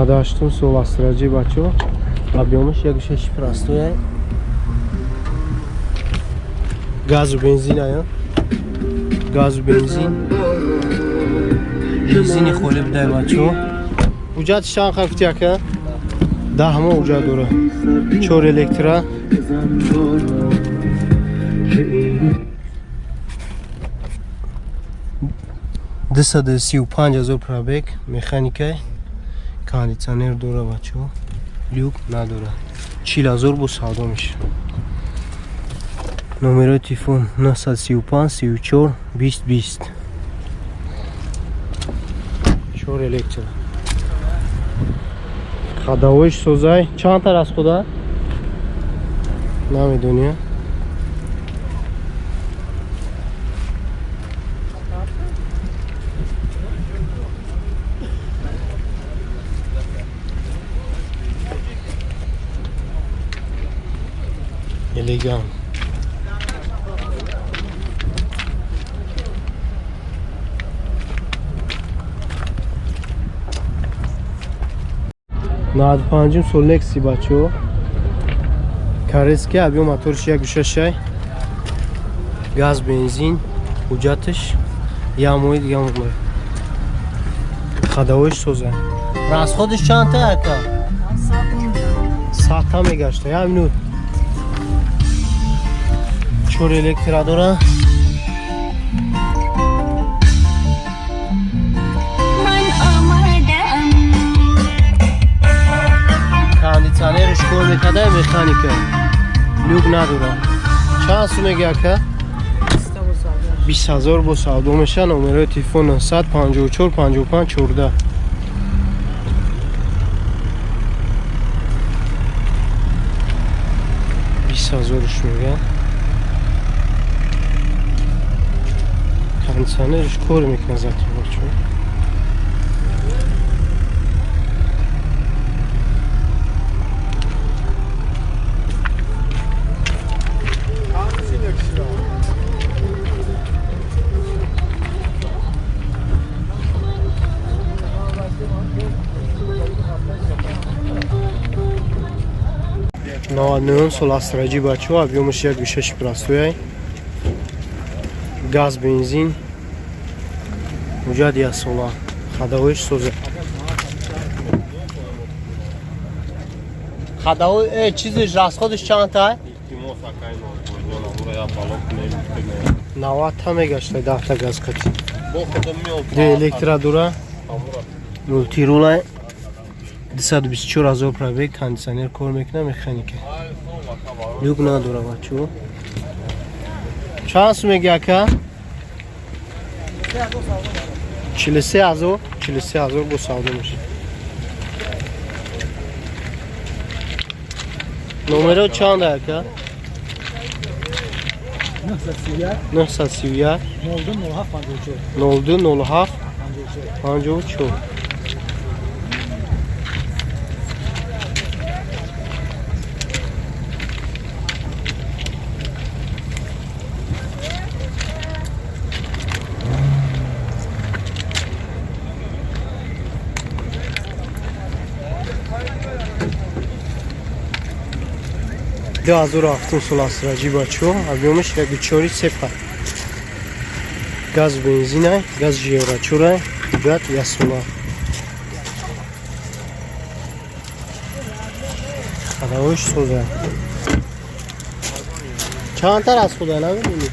98 сол Астра J, бачо, объём аш 1,6 простой, газу бензин ая, газу бензин, бензини холӣ будай, бачо. Ҳуҷҷати чанд хафти, ака? 10 моҳ ҳуҷҷат дора, чор электра. 235 000 пробег, механикай, кондитсионер дора, бачо, люк надора. 40 000 бо савдо меша. Номерои телефон 935 34 20 20. Чор электро, ходовой ш созай. Чандтар аз худа намедонӣ? Элегант. 95-ум сол Лекси, бачаҳо, корейский, объём моторш 1,6, газ, бензин. Ҳуҷҷаташ як моҳи дига мемояд. Ходовой ш соза. Расход ш чандта, ака? 100-та мегашта. Як минут. Чор электра дора. من آمدم. Кондитсионерш кор мекарда, механика, люк надора. Чанд сум меги, ака? 20 000 бо савдо меша. Номерои телефон 954 55 14. 20 000-ш мега. Кондитсионерш кор мекунад зато, бачо. 99 сол Астра J, бачо, объём аш 1,6 простой, газ, бензин, ҳуҷҷат 1 сола, ходовой ш соза. Ходовой чизиш, расход ш чандта? 90-та мегашта, 10-та газ қати. Ду электра дора, мультирул а, 224 000 пробег, кондитсионер кор мекунад, механика, люк надора, бачо. Чанд сум меги, ака? 43 000. 43 000 бо савдо меша. Номеро чанд, ака? 931 02 07 54. 2007 сол Астра J, бачо, объём аш 1,4 сепа, газ, бензина, газ евро чора, ҳуҷҷат 1 сола, ходовой ш соза. Чандтар аз худа намедонӣ?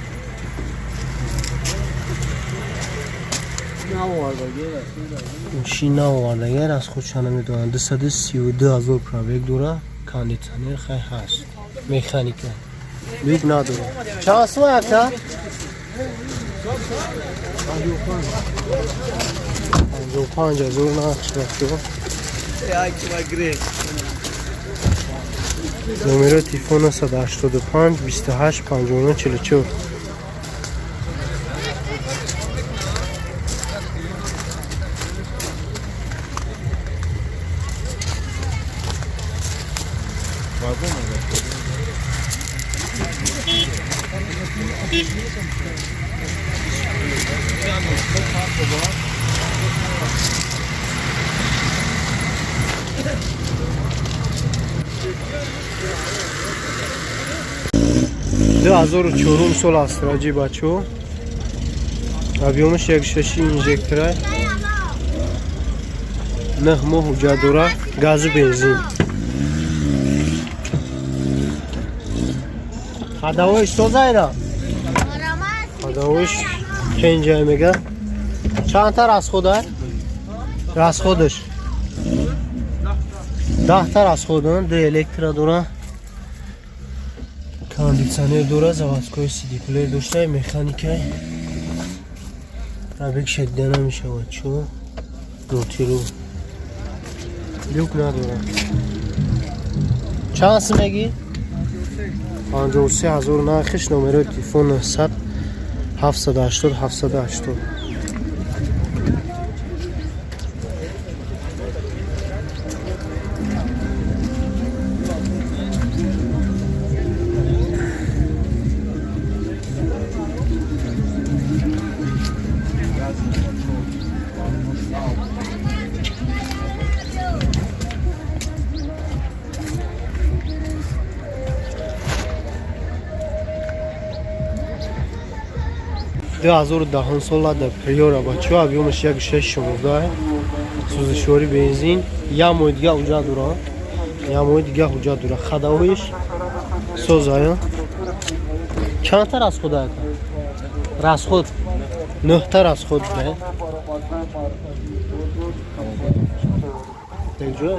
Чӣ наовардагар аз худша намедонам. 232 000 пробег дора, кондитсионер хай ҳаст, механика, люк надора. Чанд сум, ака? 55 000 нархш, бачо. Номерои телефон 985 28 59 44. 2004 сол Астра Ҷи, бачо, объёмаш 1,6, инжектора, 9 моҳ ҳуҷҷат дора, газу бензин. Ходовойш созайра, ходовойш пенҷай мега. Чандта расхода? Расходаш 10та расход. Ду электро дора, кондитсионер дора, заводской сидиплеер дошта, механикай. Пробег шадида намешавад, чо нотиру люк надора. Чанд сум мегӣ? 53 000 нархиш. Номерои телефон 900 780 780. 2010 сола да Приора, бачо, объёмаш 1,6 16, сӯзишворӣ, бензин. Як моҳи дига ҳуҷҷат дора, як моҳи дига ҳуҷҷат дора. Ходовойш созая. Чандта расход ака? Расход нӯҳта расход да якҷоя.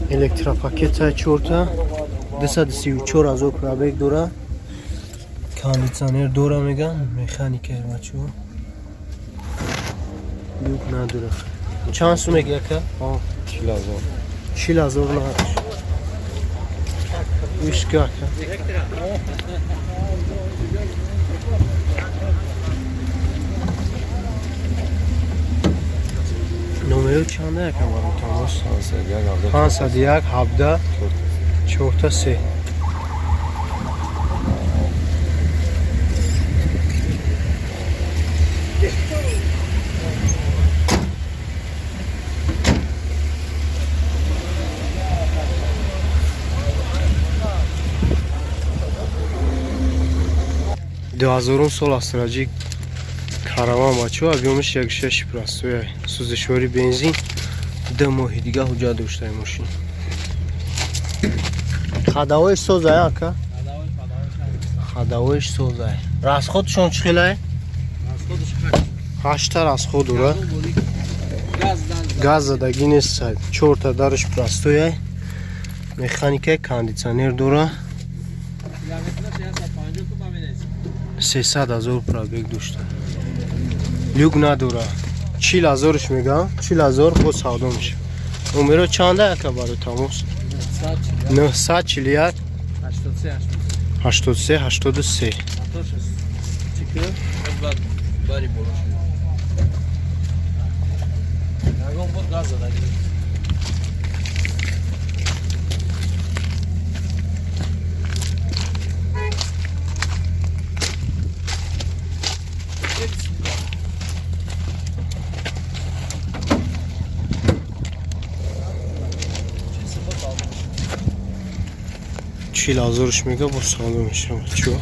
Электропакета чорта, 234 000 пробег дора, кондитсионер дора, меган, механика, бачо, люк надора. Чанд сум меги, ака? 40 000. 40 000 нархш. Ишка, ака. Номеро чанда, ака, барои тамос? 501 17. 501 17 4 3. 2000-ум сол Астра Ҷи Караван, бачо, объёмаш 1,6 простой, сӯзишворӣ, бензин. 2 моҳи дига ҳуҷҷат доштаи мошин. Ходовойш созай, ака? Ходовойш созай. Расходшон чӣ хелай? Ҳашта расход дора. Газ задагӣ нест. Чорта дараш простояй, механика, кондитсионер дора. 300 000 пробег дошта, люк надора. 40 000-ш мегам, 40 000 бо савдо меша. Номеро чанда, ака, барои тамос? 941 83 83. Бари боло шуд. Ягон бор газ задагӣ. 40 000-ш мега, бо савдо мешавад. Чо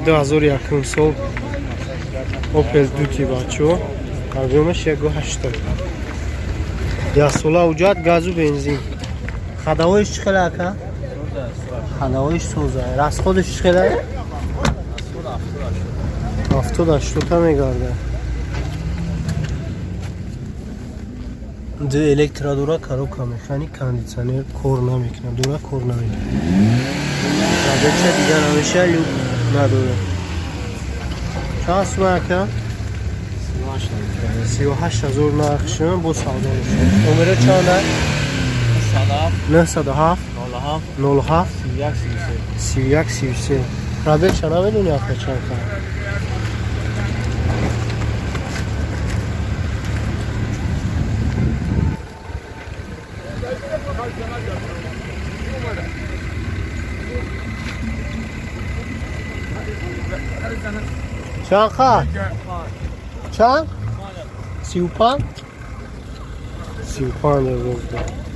2001 сол Опел Дути, бачо, объёмаш 1,8, яксола ҳуҷҷат, газу бензин. Ходовойш чӣ хела, ака? Ходовойш соза. Расходаш чӣ хела? 70-80та мегарда. Ду электро дора, коробка механик, кондитсионер кор намекунад, дора, кор намекунад. Пробегша дига намеша, люк надора. Чанд сума, ака? 38 000 нархшон, бо савдо мешавад. Номеро чанда? 907 07 31 33. Пробегша намедони, ака, чанд ка? Чанд қа? Чанд? 35, 35 ҳазор.